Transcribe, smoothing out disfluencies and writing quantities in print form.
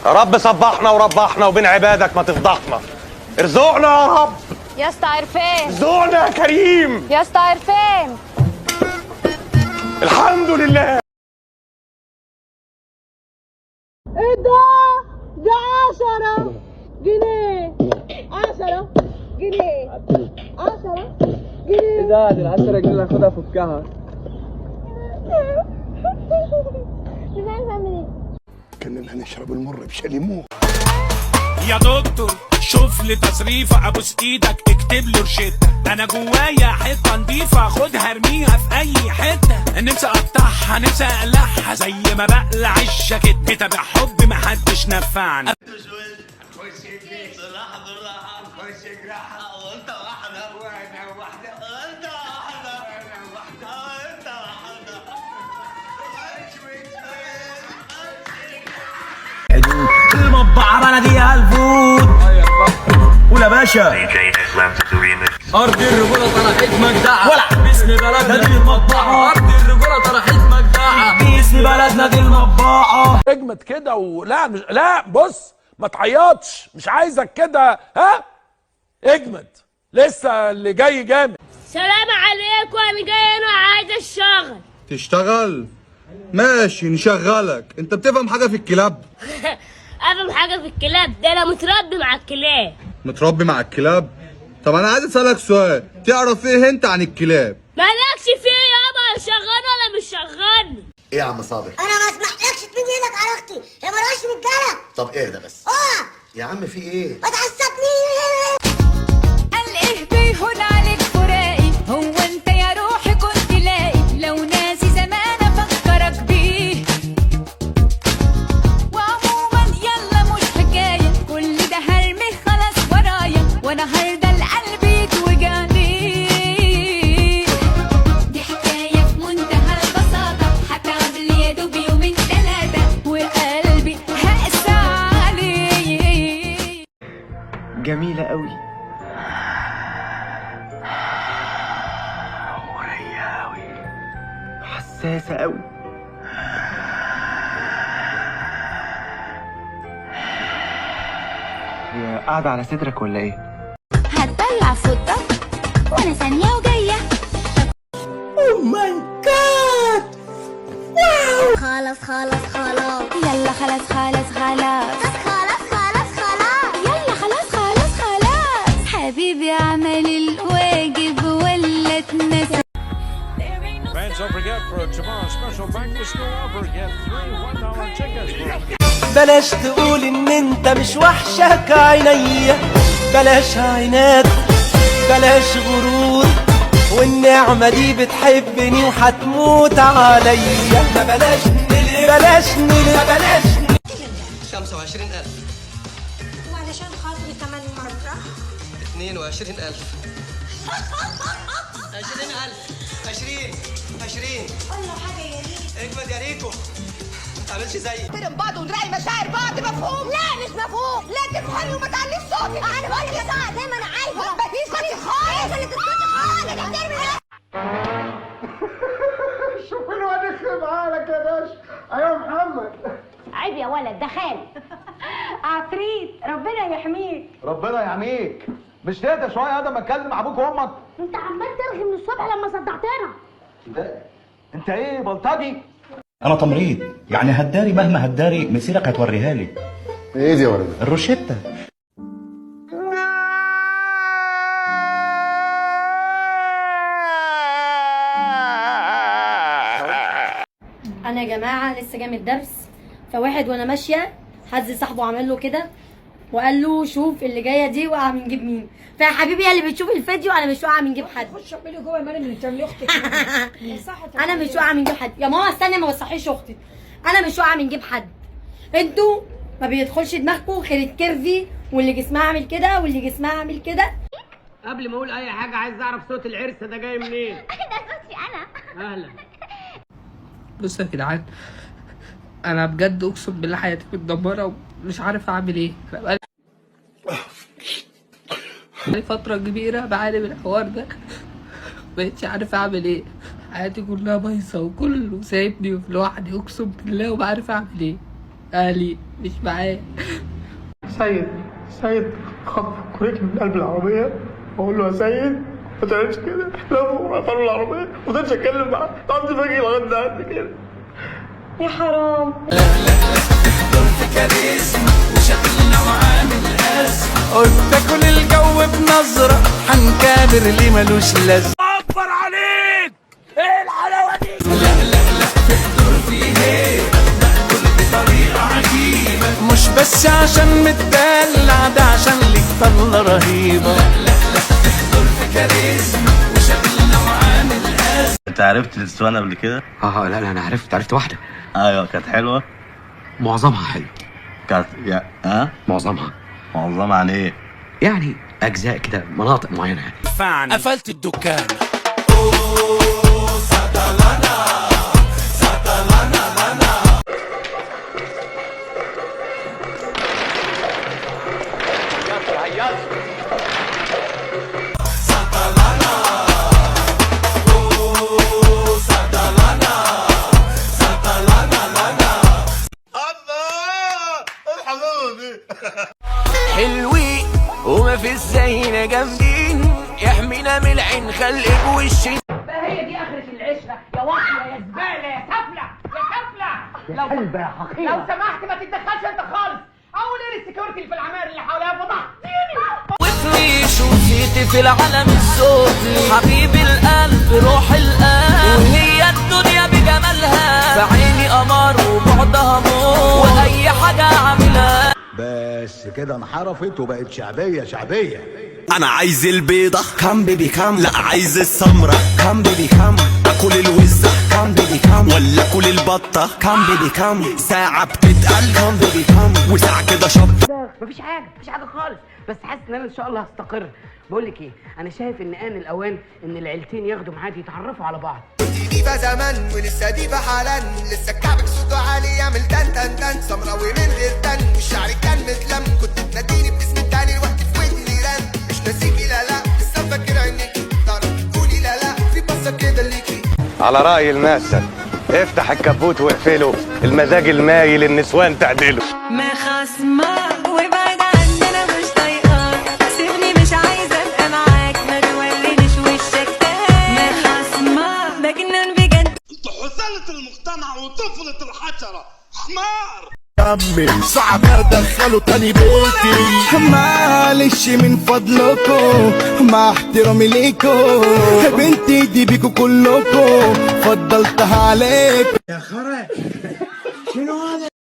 يا رب صبحنا وربحنا وبين عبادك ما تفضحنا. ارزقنا يا رب. يا اسطى عرفان، ارزقنا يا كريم. يا اسطى عرفان. الحمد لله. ايه ده؟ ده 10 جنيه، 10 جنيه، 10 جنيه. ايه ده؟ دي ال 10 جنيه اللي هاخدها افكها. مش عارفه اعمل ايه. كأننا هنشرب المر بشاليمو. يا دكتور شوف لي تصريفة، ابوس ايدك اكتب لي روشتة. انا جوايا حتة نضيفة، خدها ارميها في اي حتة. نفسي اقطعها، نفسي اقلعها زي ما بقلع الجاكيت. كتاب حب محدش نفعني. المطبعة بلدي الفوت. قول يا باشا. ارض الرجولة طرحت مجدعه ولا باسم بلدنا دي المطبعة. ارض الرجولة طرحت مجدعه باسم بلدنا دي المطبعة. اجمد كده ولا مش... لا بص ما تعيطش، مش عايزك كده. ها اجمد، لسه اللي جاي جامد. سلام عليكم، انا جاي هنا عايزه اشتغل. تشتغل؟ ماشي نشغلك. انت بتفهم حاجة في الكلاب؟ افهم حاجة في الكلاب؟ ده انا متربي مع الكلاب. متربي مع الكلاب؟ طب انا عايز اسالك سؤال، تعرف ايه انت عن الكلاب؟ مالكش فيه يابا، شغال ولا مش شغال؟ ايه يا عم صابر؟ انا ما اسمحلكش تمد ايدك على اختي، هي مالهاش رجاله. طب اهدى بس. يا عم في ايه؟ ما تعصبنيش. قال ايه بيهون عليك فراقي، هو انت يا روحي كنت لاقي؟ لو ناسي زمان افكرك بيه. وعموما يلا مش حكاية، كل ده هرمي خلاص ورايا، وانا هرضى القلب يتوجع ليه؟ دي حكاية في منتهى البساطة، هتعب لي يا دوب يومين تلاتة، وقلبي هقسى عليه. جميلة قوي ورايقه قوي، حساسة قوي. هي قاعدة على صدرك ولا ايه؟ هتطلع فوطة وانا ثانية وجاية. oh my God. خلاص خلاص خلاص، يلا خلاص خلاص خلاص، خلاص خلاص خلاص، يلا خلاص خلاص خلاص. حبيبي عمل الواجب ولا اتنسى. Fans, don't forget for tomorrow's special back to school offer, get 3 $1 tickets for بلاش تقول ان انت مش وحشك عينيا، بلاش عينات، بلاش غرور، والنعمة دي بتحبني وهتموت عليا. ما بلاش نلف، بلاش نلف، بلاش. 25000. وعلشان خاطري كمان مرة. 22000. 20000. 20 20. قول له حاجة يا ريت. اجمد يا ريكو، ما تعملش زيي. نحترم بعض ونراعي مشاعر بعض، مفهوم؟ لا مش مفهوم. لا تفهمي وما تعليش صوتك. انا بقول لك ازعق زي ما انا عايزه. مفيش صوتي خالص. اللي تسكتي خالص. تحترمي نفسك. شوف الواد يخرب عقلك يا باشا. ايوه محمد. عيب يا ولد، ده خالي. عفريت، ربنا يحميك. ربنا يعميك. مش تهدى شوية يا ما اتكلم مع ابوك وامك؟ انت عمال ترغي من الصبح لما صدعتنا. ده انت ايه بلطجي؟ انا تمريض يعني، هداري مهما هداري مسيرك هتوريها لي. ايه دي يا ولد؟ الروشتة. انا يا جماعة لسه جاي من الدرس، فواحد وانا ماشية حد صاحبه عمل له كده وقال له شوف اللي جاية دي واقعه من جيب مين. فيا حبيبي يا اللي بتشوف الفيديو، انا مش واقعه من جيب حد. خش اعملي جوه يا مريم اللي بتعملي اختك. انا مش واقعه من جيب حد يا ماما، استني ما بصحيش اختي. انا مش واقعه من جيب حد. انتوا ما بيدخلش دماغكم غير ال curvy واللي جسمها عامل كده واللي جسمها عامل كده. قبل ما اقول اي حاجة عايز اعرف صوت العرس ده جاي منين. ده صوتي انا. اهلا. بصوا يا جدعان، انا بجد اقسم بالله حياتي متدمره ومش عارف اعمل ايه. انا بقالي فترة كبيرة بعاني من الحوار ده، مبقتش عارف اعمل ايه. حياتي كلها بايظة وكله سايبني لوحدي اقسم بالله، وما عارف اعمل ايه. اهلي مش معايا. سيد خطف كوريك من قلب العربية، بقول له يا سيد ما تعملش كده، لفوا قفلوا العربية، ما قدرتش اتكلم معاه، قعدت فاكر لغاية ده كده. يا حرام. قلت اكل الجو بنظرة حنكابر ليه ملوش لازمة. اكبر عليك، ايه الحلاوة دي؟ لا لا لا في الدور فيه بقتل بطريقة عجيبة، مش بس عشان متدلع، ده عشان ليك طلة رهيبة. لا لا لا في الدور في كاريزما وشكلنا وعامل أزمة. انت عرفت الاسطوانة قبل كده؟ اه لا لا انا عرفت واحدة. ايوه كانت حلوة. معظمها حلو. كانت يا ها؟ معظمها عن ايه؟ يعني اجزاء كده، مناطق معينة يعني. قفلت الدكان. حلوين وما في زينا جامدين، يحمينا من العين خلق بوشي. بقى هي دي اخرة العشرة يا واطية يا زبالة يا سفلة يا سفلة. لو قلب يا حقيرة، لو سمحت ما تتدخلش انت خالص. اول ايه ال security اللي في العماير اللي حواليها فضحتيني. وتنيش وزيتي في العالم السفلي، حبيب القلب روح القلب، وهي الدنيا بجمالها في عيني قمر وبعدها موت، واي حاجة عاملها بس كده انحرفت وبقت شعبية شعبية. انا عايز البيضة come baby come، لا عايز السمرة come baby come، اكل الوزة come baby come، ولا اكل البطة come baby come، ساعة بتتقل come baby come، وساعة كده شطة. مفيش حاجة، مفيش حاجة خالص، بس حاسس ان انا ان شاء الله هستقر. بقول لك ايه، انا شايف ان آن الاوان ان العيلتين ياخدوا ميعاد يتعرفوا على بعض. ديفا زمان ولسه ديفا حالا، لسه كعبك صوته عالي يعمل تن تن تن، سمراوي من غير تن، والشعر كان متلم، كنت تناديني باسم التاني الوقت في ودني رن، مش ناسيكي لا لا، لسه فاكر عينيكي، تعرفي تقولي لا لا، في بصة كده ليكي. على رأي المثل افتح الكبوت واقفله، المزاج المايل النسوان تعدله. ما خصمك وابعد عني انا مش طايقاك، سيبني مش عايزه ابقى معاك، ما تورينيش وشك تاني. ما خصمك مجنون بجد. انت حثالة المجتمع وطفلة الحشرة، حمار. عمي صعب ادخله تاني بيتي، معلش من فضلكم مع احترامي ليكم، بنتي دي بيكو كلكم فضلتها عليكم. يا خرا شنو هذا؟